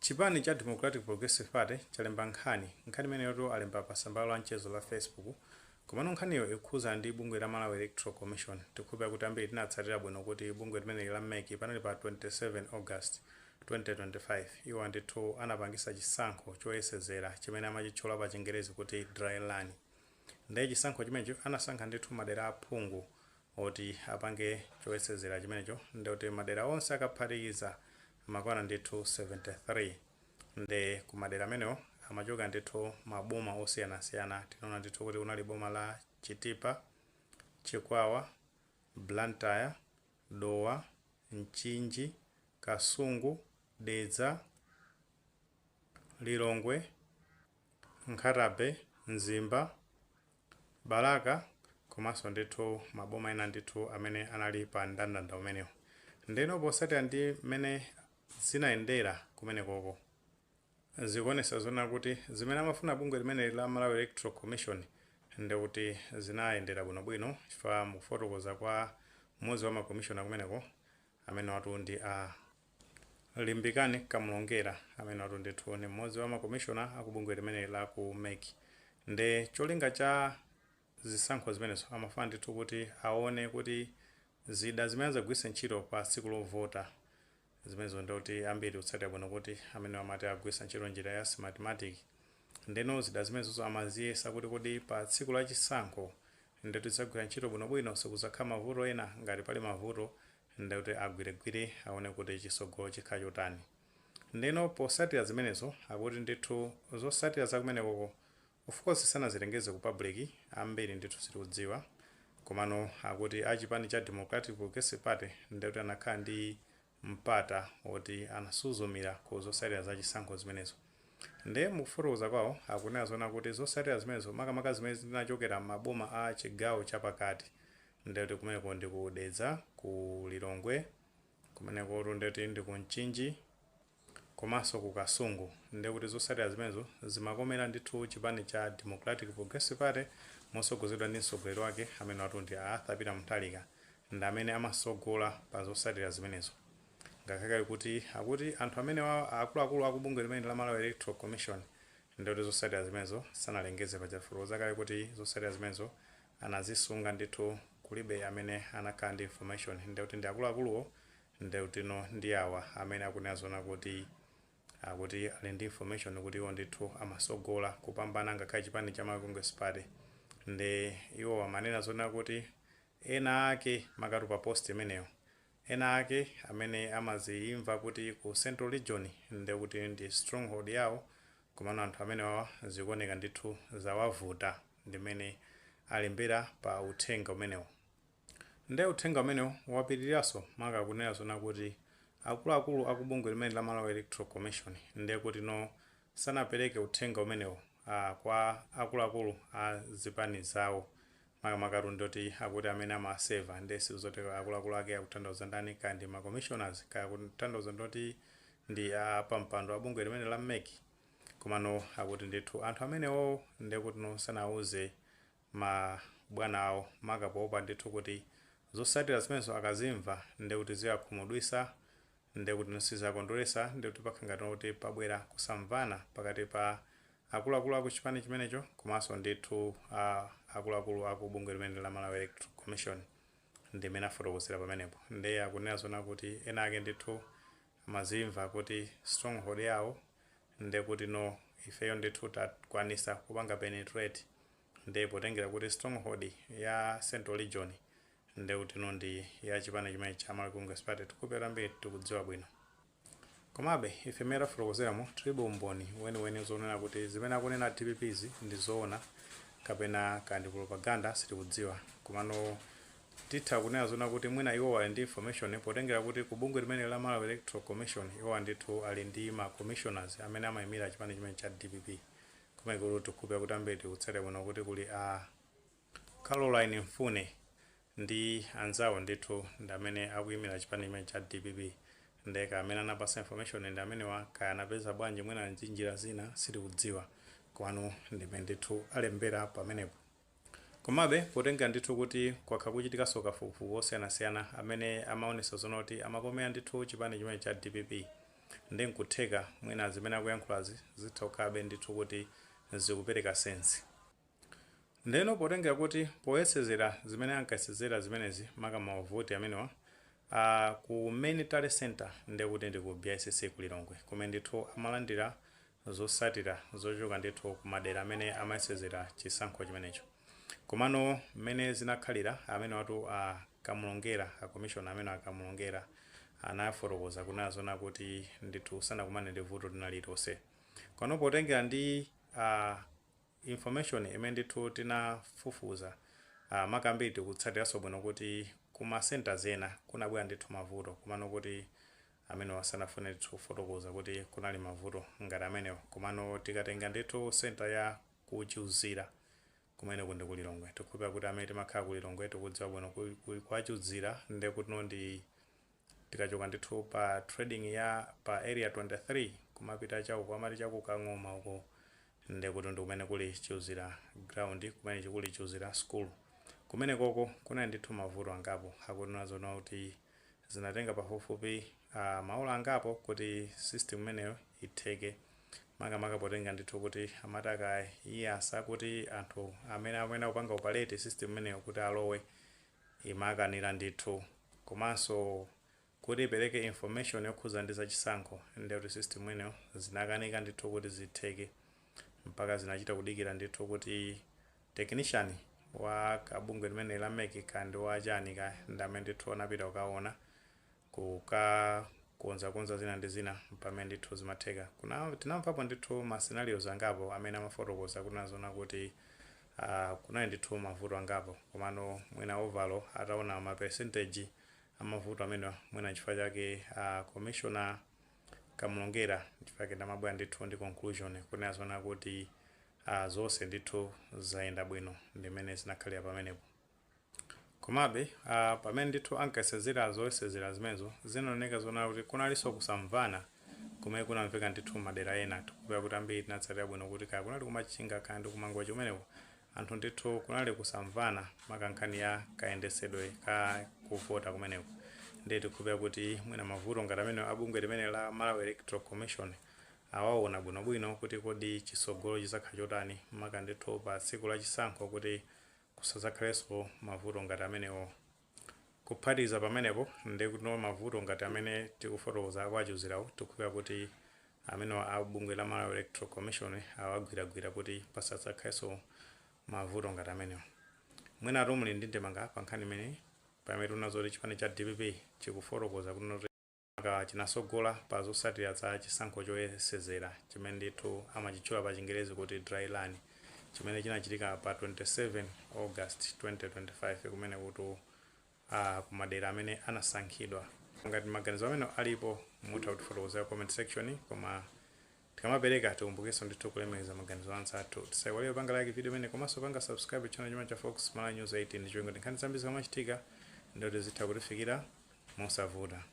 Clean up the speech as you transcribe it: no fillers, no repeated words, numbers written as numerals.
Chipani cha Democratic Progressive Party chalemba nkhani. Nkhani imeneyotu alemba pa tsamba la mchezo la Facebook. Komano nkhaniyo ikukhuza ndi bungwe la Malawi Electoral Commission. Tikhulupira kuti ambiri tinatsatira bwino kuti bungwe limeneli la MEC panali pa 27 August 2025, iwo ndithu anapangisa chisankho choyesezera chimene amachitchula pa Chingerezi kuti dry run. Ndiye chisankho chimenecho anasankha ndithu madera aphungu oti apange choyesezera chimenecho, ndikuti madera onse akaphatikiza amakwana ndithu 73. Nde kumadera amenewo amachoka ndithu maboma osiyanasiyana. Tinaona ndithu kuti kunali boma la Chitipa, Chikwawa, Blantyre, Dowa, Mchinji, Kasungu, Dedza, Lilongwe, Nkhata Bay, Mzimba, Balaka, komanso ndithu maboma ena ndithu amene anali pa mndandanda umenewo. Ndeno posatira ndi mmene zinayendera kumenekoko, zikuonesa zona kuti zimene amafuna bungwe limeneli la Malawi Electoral Commission ndikuti zinayendera bwinobwino, chifukwa mukufotokoza kwa mmodzi wa makomishona kumeneko, amene watu ndi a Limbikani Kamlongera, amene watu ndithu ni mmodzi wa makomishona aku bungwe limeneli la ku MEC. Nde cholinga cha zisankho zimenezo amafuna ndithu kuti aone kuti zida zimene azagwiritsa ntchito pa tsiku lovota zimenezo, ndikuti ambiri kutsatira bwino kuti amene amati agwiritsa ntchito njira ya Smartmatic. Ndeno zida zimenezozo amaziyesa kuti kodi pa tsiku la chisankho ndikuti zagwira ntchito bwinobwino, sikuzakhala mavuto ena? Ngati pali mavuto, ndikuti agwiregwire aone kuti chisogolo chikhala chotani. Ndeno posatira zimenezo, akuti ndithu zosatira zakumenekoko, of course sanazilengeze ku public, ambiri ndithu sitikudziwa. Komano akuti achipani cha Democratic Progressive Party ndikuti anakhala ndi mpata woti anasuzumira ku zotsatira za chisankho zimenezo. Nde mukufotokoza kwawo akunena zona kuti zotsatira zimenezo, makamaka zimene zinachokera m'maboma a chigawo chapakati, ndekuti kumeneko ndi ku Dedza, ku Lilongwe, kumenekotu ndekuti ndi ku Mchinji komanso ku Kasungu, ndekuti zotsatira zimenezo zimakomera ndithu chipani cha Democratic Progressive Party mosogozedwa ndi mtsogoleri wake, amene watu ndi Arthur Peter Mutharika, ndi amene amasogola pa zotsatira zimenezo. Ngakhale kuti akuti anthu amene akuluakulu akubungwe limene la Malawi Electoral Commission ndikuti zotsatira zimenezo sanalengeze pachafulo zakale, kuti zotsatira zimenezo anazisunga ndithu, kulibe amene anakhala ndi information. Ndikuti ndi akuluakuluwo, ndikuti no, ndi awa amene akunena zona kuti akuti ali ndi information kuti iwo ndithu amasogola kupambana ngakhale chipani cha Malawi Congress Party. Ndi iwo amanena zona kuti ena ake, makatu pa post imeneyo, ena ake amene amazimva kuti ku Central Region ndikuti ndi stronghold yawo, komano anthu amene wawa zikuoneka ndithu zawavuta, ndimene alembera pa uthenga umenewo. Nde uthenga umenewo wapitiriranso, maka kunena zona kuti akuluakulu akubungwe limene la Malawi Electoral Commission ndiye kuti no, sanapereke uthenga umenewo kwa akuluakulu a zipani zawo, makamaka ndoti akuti amene amaseva. Nde sizoti akuluakulu ake akutanthauza ndani, kaya ndi ma commissioners, kaya kutanthauza ndoti ndi apampando a bungwe limene la MEC. Komano akuti ndithu anthu amenewo ndekuti no, sanauze mabwana awo, maka poopa ndithu kuti zotsatira zimenezo akazimva ndekuti ziwakhumudwisa, ndekuti sizakondweresa, ndekuti pakhala ngati kuti pabwera kusamvana pakati pa akuluakulu aku chipani chimenecho komanso ndithu akuluakulu aku bungwe limene la Malawi Electoral Commission. Ndimene afotokozera pamenepo. Ndiye akunena zona kuti ena ake ndithu amazimva kuti stronghold yawo, ndekuti no, ifeyo ndithu takwanisa kupanga penetrate. Ndiye potengera kuti stronghold ya Central Region ndekuti no, ndi ya chipani chimene cha Malawi Congress Party, tikupera mbiri tikudziwa bwino. Komabe ife mmene tafotokozeramo, tilibe umboni weniweni zonena kuti zimene akunena DPPs ndi zoona kapena kandi propaganda, sitikudziwa. Komano titha kunena zona kuti mwina iwo ali ndi information, potengera kuti ku bungwe limene la Malawi Electoral Commission iwo ndithu ali ndi ma commissioners amene amayimira chipani chimene cha DPP. Kumene kuti tikukhulupirira kuti ambiri tikutsatira bwino kuti kuli a Caroline Mfune ndi anzawo, ndithu ndi amene akuyimira chipani chimene cha DPP. Ndeka amene anapasa information ndi amenewa. Kaya anapeza bwanji, mwina ndi njira zina, sitikudziwa. Komano ndimene ndithu alembera pamenepo. Komabe potenga ndithu kuti kwakha kuchitikanso kafukufuku osiyanasiyana amene amaonesa zona kuti amakomera ndithu chipani chimene cha DPP. Ndi nkutheka mwina zimene akuyankhulazi zitha kukhalabe ndithu kuti zikupereka sense. Ndeno potengera kuti poyesezera zimene ankayesezera zimenezi, maka mavoti amenewa, ku main tally center, ndiye kuti ndi ku BICC ku Lilongwe, kumene ndithu amalandira zosatira zochoka ndithu ku madera amene amayesezera chisankho chimenecho. Komano mmene zinakhalira, amene watu a Kamulongera, a commissioner amene akamulongera, anafotokoza kunena zona kuti ndithu sanakumane ndi vuto lina lililonse. Kono potengera ndi information imene ndithu tinafufuza, maka ambiri tikutsatiranso bwino kuti kuma centers ena kunabwera ndithu mavuto, komano kuti amene wasanafune ndithu kufotokoza kuti kunali mavuto ngati amenewo. Komano tikatenga ndithu center ya kuChiuzira, kumene kundi ku Lilongwe, tikukhulupira kuti amene timakhala ku Lilongwe tikudziwa bwino kwa Chiuzira, ndiye kuti no ndi tikachoka ndithu pa trading ya pa Area 23 kumapita chauko, amati chaku Kang'oma uko, ndiye kuti ndi kumene kuli Chiuzira ground, kumene chikuli Chiuzira School. Kumene koko kunali ndithu mavuto angapo, akuti zona kuti zinatenga pafupifupi maola angapo kuti system imeneyo itheke, makamaka potenga ndithu kuti amati akayiyasa kuti anthu amene akupanga operate system imeneyo kuti alowe, imakanira ndithu, komanso kuti ipereke information yokhuza ndi zachisankho, ndiye kuti system imeneyo zinakanika ndithu kuti zitheke, mpaka zinachita kudikira ndithu kuti technician wa kabungwe limene la MEC kandi wa chani ka ndamene ndithu anapita kukaona, kukakonzakonza zina ndi zina, pamene ndithu zimatheka. Kuna tinamvapo ndithu ma scenarios angapo amene amafotokoza kunena zona kuti kunali ndithu mavuto angapo. Komano mwina overall ataona ma percentage amavuto amenewa, mwina chifukwa chake commissioner Kamulongera, chifukwa chake ndamabwera ndithu ndi conclusion kunena zona kuti zonse ndithu zayenda bwino, ndimene zinakhalira pamenepo. Komabe pamene ndithu ankayesezera zoyesezera zimenezo, zinaoneka zona kuti kunalinso kusamvana kumene kunamveka ndithu madera ena. Tikupera kuti ambiri tinatsatira bwino kuti kaya kunali kuMachinga, kaya ndi kuMangochi, kumeneko anthu ndithu kunali kusamvana, maka nkhani ya kayendesedwe ka kuvota kumeneko. Ndiye tikupera kuti mwina mavuto ngati amene abungwe limene la Malawi Electoral Commission awaona bwinobwino kuti kodi chisogolo chizakhala chotani, maka ndithu pa tsiku la chisankho, kuti kusadzakhalenso mavuto ngati amenewo. Kuphatikiza pamenepo, ndi kuti mavuto ngati amene tikufotokoza akuachuzirawo, tikupera kuti amenewa a bungwe la Malawi Electoral Commission awagwiragwira kuti pasadzakhalenso mavuto ngati amenewo. Mwina muli ndi ndemanga pa nkhani imeneyi, pamene tikuona zoti chipani cha DPP chikufotokoza kuti chinasogola pa zotsatira za chisankho choyesezera chimene ndithu amachitchula pa Chingerezi kuti dry run, chimene chinachitika pa 27 August 2025 kumene kuti kumadera amene anasankhidwa. Ngati maganizo amene alipo, mutha kutifotokozera comment section. Koma tikamapereka, tikumbukenso ndithu kulemekeza maganizo anzathu. Tisaiwalire panga like video imene, komanso panga subscribe channel chimene cha Fox Malawi News 18, ndicholinga nkhani zambiri zikamachitika ndoti zitha kutifikira mosavuta.